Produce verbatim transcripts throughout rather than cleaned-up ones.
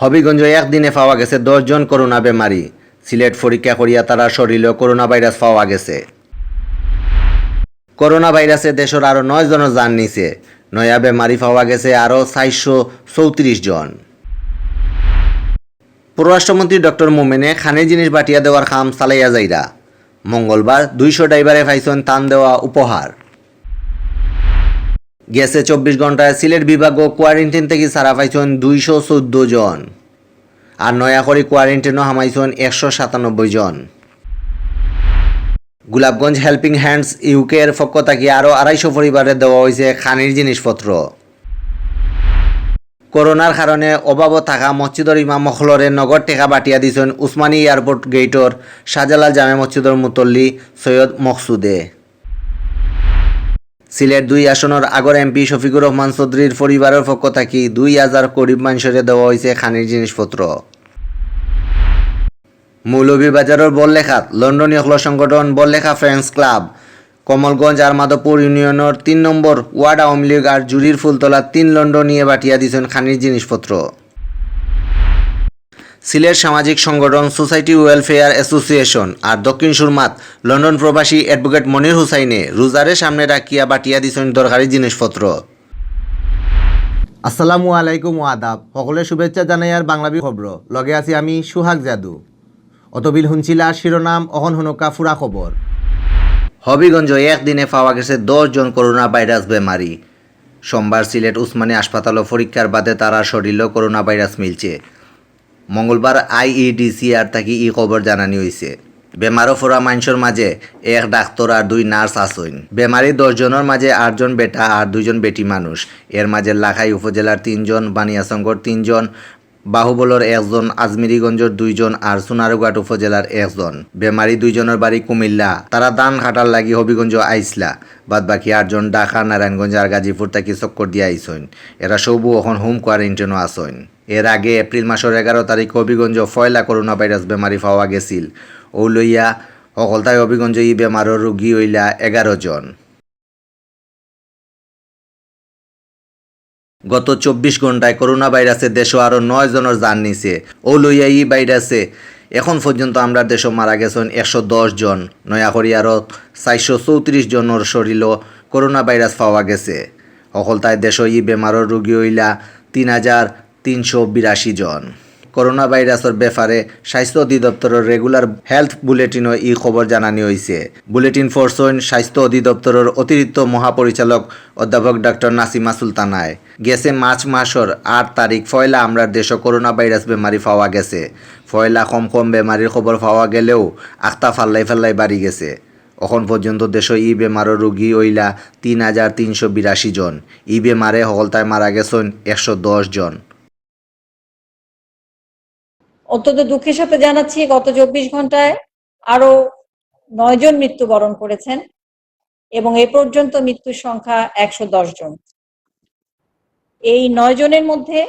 হবিগঞ্জ একদিনে পাওয়া গেছে দশ জন করোনা বেমারি। সিলেট পরীক্ষা করিয়া তারার শরীরও করোনা ভাইরাস পাওয়া গেছে। করোনা ভাইরাসে দেশর আরো নয় জনর জান নিছে। নয়া বেমারি পাওয়া গেছে আরো চারশো চৌত্রিশ জন। পররাষ্ট্রমন্ত্রী ডক্টর মোমেনে খানির জিনিস বাটিয়া দেওয়ার কাম চালাইয়া যাইরা। মঙ্গলবার দুইশো ড্রাইভারে পাইছইন তান দেওয়া উপহার। গেছে চব্বিশ ঘন্টায় সিলেট বিভাগও কোয়ারেন্টিন থাকি ছাড়া পাইছইন দুইশো চৌদ্দ জন। আর নয়া করি কোয়ারেন্টিনও হামাইছইন একশো সাতানব্বই জন। গোলাপগঞ্জ হেল্পিং হ্যান্ডস ইউকের পক্ষ থাকি আরো আড়াইশো পরিবারে দেওয়া অইছে খানির জিনিসপত্র। করোনার কারণে অভাবো থাকা মসজিদর ইমাম অকলরে নগদ টেকা বাটিয়া দিছইন উসমানী এয়ারপোর্ট গেইটর শাহজালাল জামে মসজিদর মুতল্লি সৈয়দ মকসুদে। সিলেট দুই আসনর আগর এমপি শফিকুর রহমান চৌধুরীর পরিবারর পক্ষ থাকি দুই হাজার গরিব মানষরে দেওয়া অইছে খানির জিনিসপত্র। মৌলভীবাজারর বড়লেখাত লন্ডনী অকলর সংগঠন বড়লেখা ফ্রেন্ডস ক্লাব, কমলগঞ্জ আর মাধবপুর ইউনিয়নর তিন নম্বর ওয়ার্ড আওয়ামী লীগ আর জুরির ফুলতলা তিন লন্ডনীয়ে বাটিয়া দিছইন খানির জিনিসপত্র। সিলেট সামাজিক সংগঠন সোসাইটি ওয়েলফেয়ার অ্যাসোসিয়েশন আর দক্ষিণ সুরমাত লন্ডন প্রবাসী অ্যাডভোকেট মনির হুসাইনে রোজারে সামনে রাখিয়া বাটিয়া দিছইন দরকারি জিনিসপত্র। আসসালামু আলাইকুম ওয়া আদাব। হকলরে শুভেচ্ছা জানাইয়ার বাংলাবি খবর। লগে আছি আমি সুহাগ জাদু। অতবিল হুনছিলা শিরোনাম, অখন হুনউক্কা পুরা খবর। হবিগঞ্জ একদিনে পাওয়া গেছে দশ জন করোনা ভাইরাস বেমারি। সোমবার সিলেট উসমানী হাসপাতালো পরীক্ষার বাদে তারার শরীরও করোনা ভাইরাস মিলছে। মঙ্গলবার আইইডিসিআর থাকি ই খবর জানানি অইছে। বেমারো পড়া মানষর মাঝে এক ডাক্তর আর দুই নার্স আছইন। বেমারি দশ জনর মাঝে আট জন বেটা আর দুইজন বেটি মানুষ। এর মাঝে লাখাই উপজেলার তিনজন, বানিয়াচংর তিনজন, বাহুবলর একজন, আজমিরিগঞ্জর দুইজন আর সোনারুঘাট উপজেলার একজন। বেমারি দুইজনর বাড়ি কুমিল্লা। তারা ধান কাটার লাগি হবিগঞ্জ আইছলা। বাদ বাকি আটজন ঢাকা, নারায়ণগঞ্জ আর গাজীপুর থাকি চক্কর দিয়া আইছইন। এরা সবউ অখন হোম কোয়ারেন্টিনো আছইন। এর আগে এপ্রিল মাসর এগারো তারিখ হবিগঞ্জ পয়লা করোনা ভাইরাস বেমারি পাওয়া গেছিল। অউ লইয়া হকলতায় হবিগঞ্জ ই বেমারর রোগী অইলা এগারো জন। গত চব্বিশ ঘন্টায় করোনা ভাইরাসে দেশো আরো নয় জনর জান নিছে। অউ লইয়া ই ভাইরাসে এখন পর্যন্ত আমরার দেশো মারা গেছইন একশো দশ জন, নয়া করি আরো চারশো চৌত্রিশ জনর শরীরও করোনা ভাইরাস পাওয়া গেছে। হকলতায় দেশো ই বেমারর রোগী অইলা তিন হাজার তিনশো বিরাশি জন। করোনা ভাইরাসর ব্যাপারে স্বাস্থ্য অধিদপ্তরর রেগুলার হেলথ বুলেটিনো ই খবর জানানি অইছে। বুলেটিন পড়ছইন স্বাস্থ্য অধিদপ্তরর অতিরিক্ত মহাপরিচালক অধ্যাপক ডাক্তার নাসিমা সুলতানায়। গেছে মার্চ মাসর আট তারিখ পয়লা আমরার দেশো করোনা ভাইরাস বেমারি পাওয়া গেছে। পয়লা কম কম বেমারির খবর পাওয়া গেলেও আখতা ফাল্লাই ফাল্লাই বাড়ি গেছে। অখন পর্যন্ত দেশো ই বেমারর রোগী অইলা তিন হাজার তিনশো বিরাশি জন। ই বেমারে হকলতায় মারা গেছইন একশো দশ জন। অত্যন্ত দুঃখের সাথে জানাচ্ছি, গত চব্বিশ ঘন্টায় আরো নয় জন মৃত্যুবরণ করেছেন এবং এ পর্যন্ত মৃত্যুর সংখ্যা একশো দশ জন। এই নয় জনের মধ্যে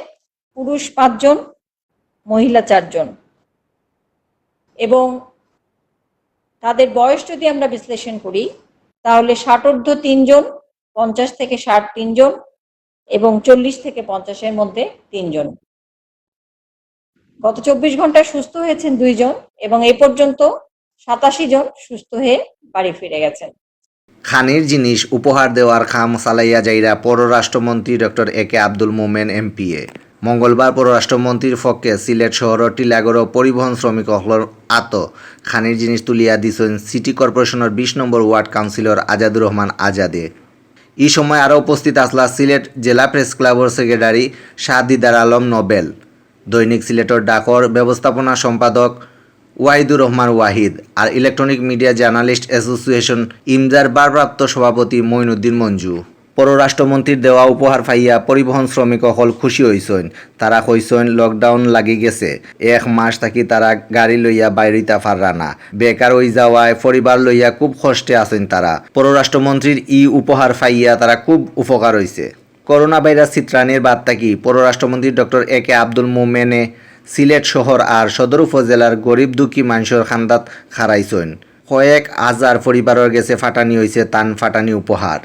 পুরুষ পাঁচজন, মহিলা চারজন এবং তাদের বয়স যদি আমরা বিশ্লেষণ করি, তাহলে ষাটোর্ধ্ব তিনজন, পঞ্চাশ থেকে ষাট তিনজন এবং চল্লিশ থেকে পঞ্চাশের মধ্যে তিনজন। গত চব্বিশ ঘন্টায় সুস্থ হয়েছেন দুইজন এবং এ পর্যন্ত সাতাশি জন সুস্থ হয়ে বাড়ি ফিরে গেছেন। খানির জিনিস উপহার দেওয়ার কাম চালাইয়া যাইরা পররাষ্ট্রমন্ত্রী ডক্টর এ কে আব্দুল মোমেন এমপিএ। মঙ্গলবার পররাষ্ট্রমন্ত্রীর পক্ষে সিলেট শহরর টিলাগড়ো পরিবহন শ্রমিক অকলর আতো খানির জিনিস তুলিয়া দিছইন সিটি কর্পোরেশনর বিশ নম্বর ওয়ার্ড কাউন্সিলর আজাদুর রহমান আজাদে। ই সময় আরো উপস্থিত আছলা সিলেট জেলা প্রেস ক্লাবর সেক্রেটারি শাহ দিদার আলম নোবেল, দৈনিক সিলেটর ডাকর ব্যবস্থাপনা সম্পাদক ওয়াহিদুর রহমান ওয়াহিদ আর ইলেকট্রনিক মিডিয়া জার্নালিস্ট অ্যাসোসিয়েশন ইমজার ভারপ্রাপ্ত সভাপতি মঈনুদ্দিন মঞ্জু। পররাষ্ট্রমন্ত্রীর দেওয়া উপহার পাইয়া পরিবহন শ্রমিক অকল খুশি অইছইন। তারা কইছইন, লকডাউন লাগি গেছে, এক মাস থাকি তারা গাড়ি লইয়া বাইর অইতা পাররা না। বেকার অই যাওয়ায় পরিবার লইয়া খুব কষ্টে আছইন তারা। পররাষ্ট্রমন্ত্রীর ই উপহার পাইয়া তারা খুব উপকার অইছে। করোনা ভাইরাস ছিতরানির বাদ থাকি পররাষ্ট্রমন্ত্রী ডক্টর এ কে আব্দুল মোমেনে সিলেট শহর আর সদর উপজেলার গরিব দুঃখী মানষর কান্দাত খাড়াইছইন। কয়েক হাজার পরিবারর গেছে ফাটানি অইছে তান ফাটানি উপহার।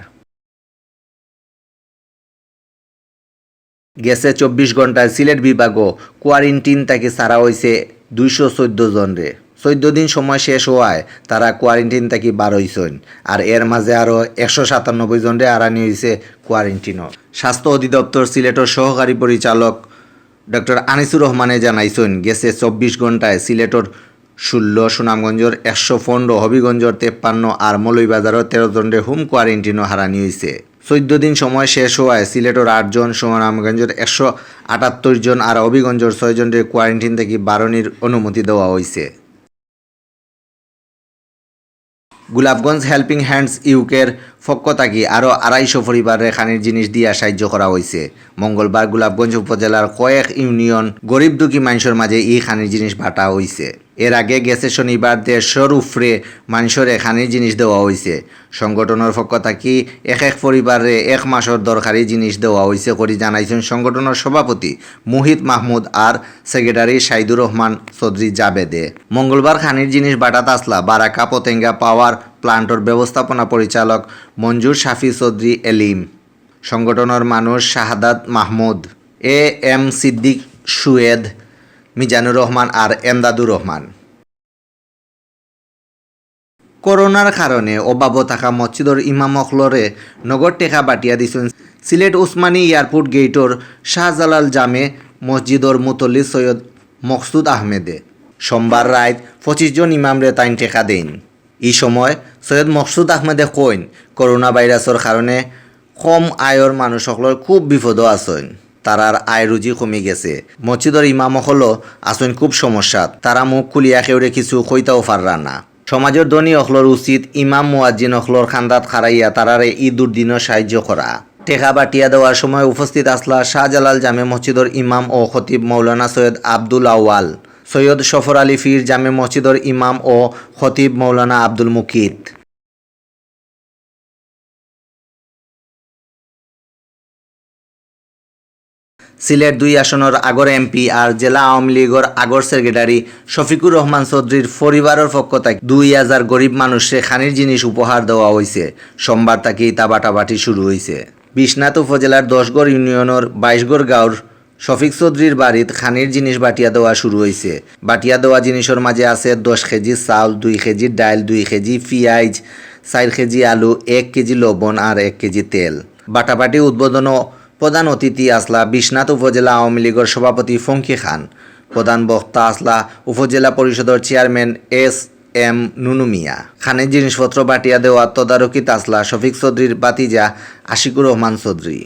গেছে চব্বিশ ঘন্টায় সিলেট বিভাগও কোয়ারেন্টিন থাকি ছাড়া অইছে দুইশো চৌদ্দ জনরে। চৌদ্দ দিন সময় শেষ হওয়ায় তারা কোয়ারেন্টিন থাকি বার অইছইন। আর এর মাঝে আরও একশো সাতানব্বই জনরে আরানি অইছে কোয়ারেন্টিনও। স্বাস্থ্য অধিদপ্তর সিলেটর সহকারী পরিচালক ডক্টর আনিসুর রহমানে জানাইছইন, গেছে চব্বিশ ঘন্টায় সিলেটর ষোলো, সুনামগঞ্জর একশো পনেরো, হবিগঞ্জর তেপ্পান্ন আর মৌলভীবাজারর তেরো জনরে হোম কোয়ারেন্টিনও হারানি অইছে। চৌদ্দ দিন সময় শেষ হওয়ায় সিলেটর আট জন, সুনামগঞ্জর একশো আটাত্তর জন আর হবিগঞ্জর ছয় জনরে কোয়ারেন্টিন থাকি বারনির অনুমতি দেওয়া অইছে। গোলাপগঞ্জ হেল্পিং হ্যান্ডস ইউকের পক্ষ থাকি আরও আড়াইশো পরিবাররে খানির জিনিস দিয়া সাহায্য করা অইছে। মঙ্গলবার গোলাপগঞ্জ উপজেলার কয়েক ইউনিয়ন গরিব দুঃখী মানষর মাঝে ই খানির জিনিস বাটা অইছে। এর আগে গেছে শনিবার দেড়শোর উপরে মানষরে খানির জিনিস দেওয়া অইছে। সংগঠনর পক্ষ থাকি এক এক পরিবাররে এক মাসর দরকারি জিনিস দেওয়া অইছে করি জানাইছইন সংগঠনর সভাপতি মুহিত মাহমুদ আর সেক্রেটারি সাইদুর রহমান চৌধুরী জাবেদে। মঙ্গলবার খানির জিনিস বাটাত আছলা বারাকা পতেঙ্গা পাওয়ার প্লান্টর ব্যবস্থাপনা পরিচালক মঞ্জুর শাফি চৌধুরী এলিম, সংগঠনর মানুষ শাহাদাত মাহমুদ, এ এম সিদ্দিক, সুয়েদ, মিজানুর রহমান আর এমদাদুর রহমান। করোনার কারণে অভাবো থাকা মসজিদর ইমাম অকলরে নগদ টেকা বাটিয়া দিছইন সিলেট উসমানী এয়ারপোর্ট গেইটর শাহজালাল জামে মসজিদর মুতল্লি সৈয়দ মকসুদ আহমেদে। সোমবার রাইত পঁচিশ জন ইমামরে তাইন টেকা দেইন। ই সময় সৈয়দ মকসুদ আহমেদে কইন, করোনা ভাইরাসর কারণে কম আয়র মানুষ অকলর খুব বিপদো আছইন, তারার আয় রুজি কমি গেছে। মসজিদর ইমাম অকলও আছইন খুব সমস্যাত, তারা মুখ খুলিয়া কেউরে কিছু কইতাও পাররা না। সমাজর ধনী অকলর উচিত ইমাম মুয়াজ্জিন অকলর কান্দাত খাড়াইয়া তারারে ই দুর্দিনো সাহায্য করা। টেকা বাটিয়া দেওয়ার সময় উপস্থিত আছলা শাহজালাল জামে মসজিদর ইমাম ও খতিব মৌলানা সৈয়দ আব্দুল আউয়াল, সৈয়দ সফর আলী পীর জামে মসজিদর ইমাম ও খতিব মৌলানা আব্দুল মুকিত। সিলেট দুই আসনর আগর এমপি আর জেলা আওয়ামী লীগর আগর সেক্রেটারি শফিকুর রহমান চৌধুরীর পরিবারর পক্ষ থাকি দুই হাজার গরিব মানুষরে খানির জিনিস উপহার দেওয়া অইছে। সোমবার থাকি ইতা বাটাবাটি শুরু অইছে। বিশ্বনাথ উপজেলার দশ গড় ইউনিয়নর বাইশ গড় গাঁওর শফিক চৌধুরীর বাড়িত খানির জিনিস বাটিয়া দেওয়া শুরু অইছে। বাটিয়া দেওয়া জিনিসর মাঝে আছে দশ কেজি চাউল, দুই কেজি ডাইল, দুই কেজি পিয়াইজ, চাইর কেজি আলু, এক কেজি লবণ আর এক কেজি তেল। বাটাবাটি উদ্বোধনো প্রধান অতিথি আছলা বিশ্বনাথ উপজেলা আওয়ামী লীগর সভাপতি ফঙ্কি খান। প্রধান বক্তা আছলা উপজেলা পরিষদর চেয়ারম্যান এস এম নুনু মিয়া। খানির জিনিসপত্র বাটিয়া দেওয়াত তদারকিত আছলা শফিক চৌধুরীর ভাতিজা আশিকুর রহমান চৌধুরী।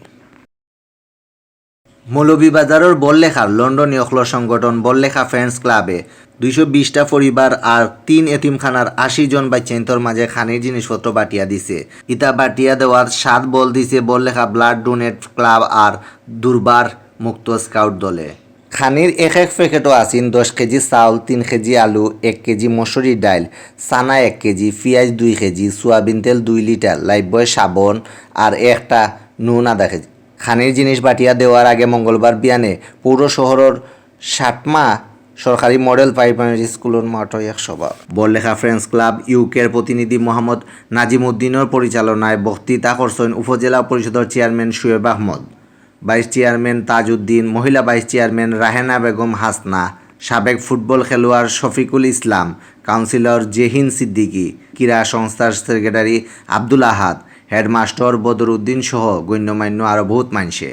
মৌলভীবাজারর বড়লেখার লন্ডনী অকলর সংগঠন বড়লেখা ফ্রেন্ডস ক্লাবে দুইশো বিশটা পরিবার আর তিন এতিমখানার আশি জন বাইচ্চাইন্তর মাঝে খানির জিনিসপত্র বাটিয়া দিছে। ইতা বাটিয়া দেওয়াত সাত বল দিছে বড়লেখা ব্লাড ডোনেট ক্লাব আর দুর্বার মুক্ত স্কাউট দলে। খানির এক এক প্যাকেটো আছিন দশ কেজি চাউল, তিন কেজি আলু, এক কেজি মসুরি ডাইল, চানা এক কেজি, পিয়াইজ দুই কেজি, সোয়াবিন তেল দুই লিটার, লাইফবয় সাবন আর একটা নুন আধা কেজি। খানির জিনিস বাটিয়া দেওয়ার আগে মঙ্গলবার বিয়ানে পৌর শহরর সাতমা সরকারি মডেল প্রাইমারি স্কুলর মাঠো এক সভা। বড়লেখা ফ্রেন্ডস ক্লাব ইউকের প্রতিনিধি মোহাম্মদ নাজিমুদ্দিনর পরিচালনায় বক্তৃতা করছইন উপজেলা পরিষদর চেয়ারম্যান শুয়েব আহমদ, ভাইস চেয়ারম্যান তাজউদ্দিন, মহিলা ভাইস চেয়ারম্যান রাহেনা বেগম হাসনা, সাবেক ফুটবল খেলোয়াড় শফিকুল ইসলাম, কাউন্সিলর জেহিন সিদ্দিকী, ক্রীড়া সংস্থার সেক্রেটারি আব্দুল আহাদ, হেডমাস্টর বদরউদ্দিন সহ গণ্যমান্য আরও বহুত মানষে।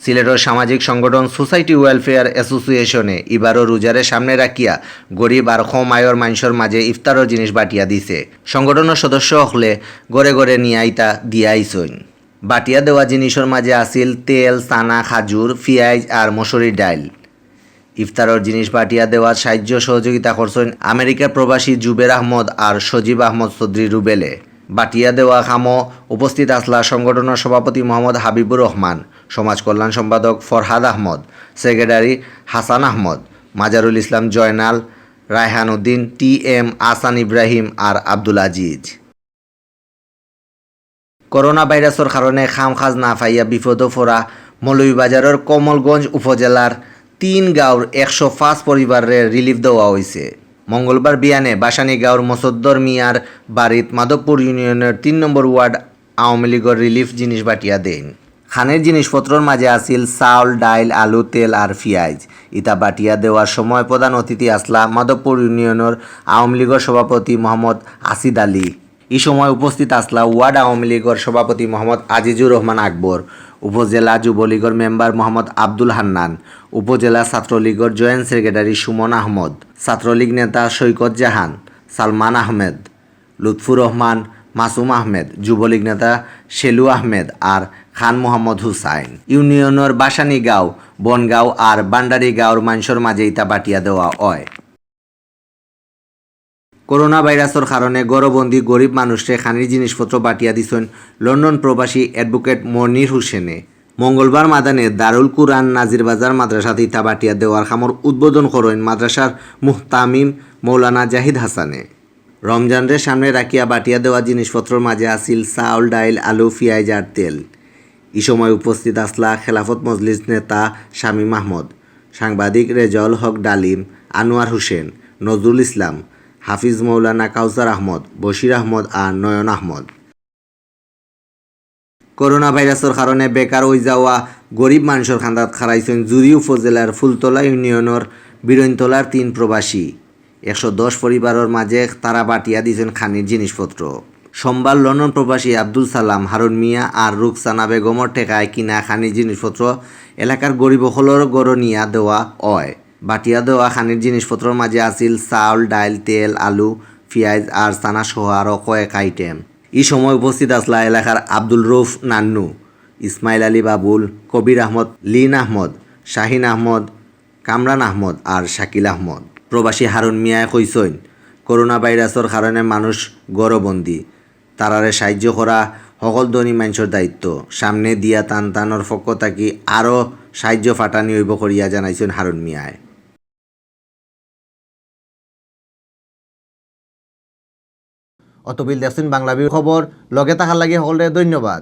সিলেটর সামাজিক সংগঠন সোসাইটি ওয়েলফেয়ার অ্যাসোসিয়েশনে ইবারও রোজারে সামনে রাখিয়া গরিব আর কম আয়র মানষর মাঝে ইফতারর জিনিস বাটিয়া দিছে। সংগঠনর সদস্য অকলে ঘরে ঘরে নিয়া ইতা দিয়া আইছইন। বাটিয়া দেওয়া জিনিসর মাঝে আছিল তেল, চানা, খাজুর, পিয়াইজ আর মসুরি ডাইল। ইফতারর জিনিস বাটিয়া দেওয়াত সাহায্য সহযোগিতা করছইন আমেরিকা প্রবাসী জুবের আহমদ আর সজীব আহমদ চৌধুরী রুবেলে। বাটিয়া দেওয়া কামো উপস্থিত আছলা সংগঠনর সভাপতি মোহাম্মদ হাবিবুর রহমান, সমাজ কল্যাণ সম্পাদক ফরহাদ আহমদ, সেক্রেটারি হাসান আহমদ, মাজারুল ইসলাম জয়নাল, রায়হান উদ্দিন, টি এম আহসান ইব্রাহিম আর আব্দুল আজিজ। করোনা ভাইরাসর কারণে কাম কাজ না পাইয়া বিপদো পড়া মৌলভীবাজারর কমলগঞ্জ উপজেলার তিন গাঁওর একশো পাঁচ পরিবাররে রিলিফ দেওয়া অইছে। মঙ্গলবার বিয়ানে বাসানী গাঁওর মসদ্দর মিয়ার বাড়িত মাধবপুর ইউনিয়নর তিন নম্বর ওয়ার্ড আওয়ামী লীগর রিলিফ জিনিস বাটিয়া দেইন। খানির জিনিসপত্রর মাঝে আছিল চাউল, ডাইল, আলু, তেল আর পিয়াইজ। ইতা বাটিয়া দেওয়ার সময় প্রধান অতিথি আছলা মাধবপুর ইউনিয়নর আওয়ামী লীগর সভাপতি মোহাম্মদ আসিদ আলী। ই সময় উপস্থিত আছলা ওয়ার্ড আওয়ামী লীগর সভাপতি মোহাম্মদ আজিজুর রহমান আকবর, উপজেলা যুবলীগর মেম্বার মোহাম্মদ আব্দুল হান্নান, উপজেলা ছাত্রলীগর জয়েন্ট সেক্রেটারি সুমন আহমদ, ছাত্রলীগ নেতা সৈকত জাহান, সালমান আহমেদ, লুৎফুর রহমান, মাসুম আহমেদ, যুবলীগ নেতা শেলু আহমেদ আর খান মোহাম্মদ হুসাইন। ইউনিয়নর বাসানী গাঁও, বনগাঁও আর ভান্ডারী গাঁওর মানষর মাঝে ইতা বাটিয়া দেওয়া অয়। করোনা ভাইরাসর কারণে ঘরবন্দি গরিব মানুষরে খানির জিনিসপত্র বাটিয়া দিছইন লন্ডন প্রবাসী অ্যাডভোকেট মনির হোসেনে। মঙ্গলবার মাদানে দারুল কুরআন নাজির বাজার মাদ্রাসাত ইতা বাটিয়া দেওয়ার কামর উদ্বোধন করইন মাদ্রাসার মুহতামিম মৌলানা জাহিদ হাসানে। রমজানরে সামনে রাখিয়া বাটিয়া দেওয়া জিনিসপত্রর মাঝে আছিল চাউল, ডাইল, আলু, পিয়াইজ আর তেল। ই সময় উপস্থিত আছলা খেলাফত মজলিস নেতা শামীম আহমদ, সাংবাদিক রেজাউল হক ডালিম, আনোয়ার হোসেন, নজরুল ইসলাম, হাফিজ মৌলানা কাউসার আহমদ, বশির আহমদ আর নয়ন আহমদ। করোনা ভাইরাসর কারণে বেকার অই যাওয়া গরিব মানষর কান্দাত খাড়াইছইন জুড়ি উপজেলার ফুলতলা ইউনিয়নর বিরইনতলার তিন প্রবাসী। একশো দশ পরিবারর মাঝে তারা বাটিয়া দিছইন খানির জিনিসপত্র। সোমবার লন্ডন প্রবাসী আব্দুল সালাম, হারুন মিয়া আর রুকসানা বেগমর টেকায় কিনা খানির জিনিসপত্র এলাকার গরিব অকলর ঘরো নিয়া দেওয়া অয়। বাটিয়া দেওয়া খানির জিনিসপত্রর মাঝে আছিল চাউল, ডাইল, তেল, আলু, পিয়াইজ আর চানা সহ আরো কয়েক আইটেম। ই সময় উপস্থিত আছলা এলাকার আব্দুল রউফ নান্নু, ইসমাইল আলী বাবুল, কবির আহমদ, লিন আহমদ, শাহিন আহমদ, কামরান আহমদ আর শাকিল আহমদ। প্রবাসী হারুন মিয়ায় কইছইন, করোনা ভাইরাসর কারণে মানুষ ঘরবন্দি, তারারে সাহায্য করা হকল ধনী মানষর দায়িত্ব। সামনে দিয়া তান তানর পক্ষ থাকি আরো সাহায্য ফাটানি অইবো করিয়া জানাইছইন হারুন মিয়ায়। অতবিল দেখছইন বাংলা ভিউ খবর, লগে থাকার লাগি হকলরে ধন্যবাদ।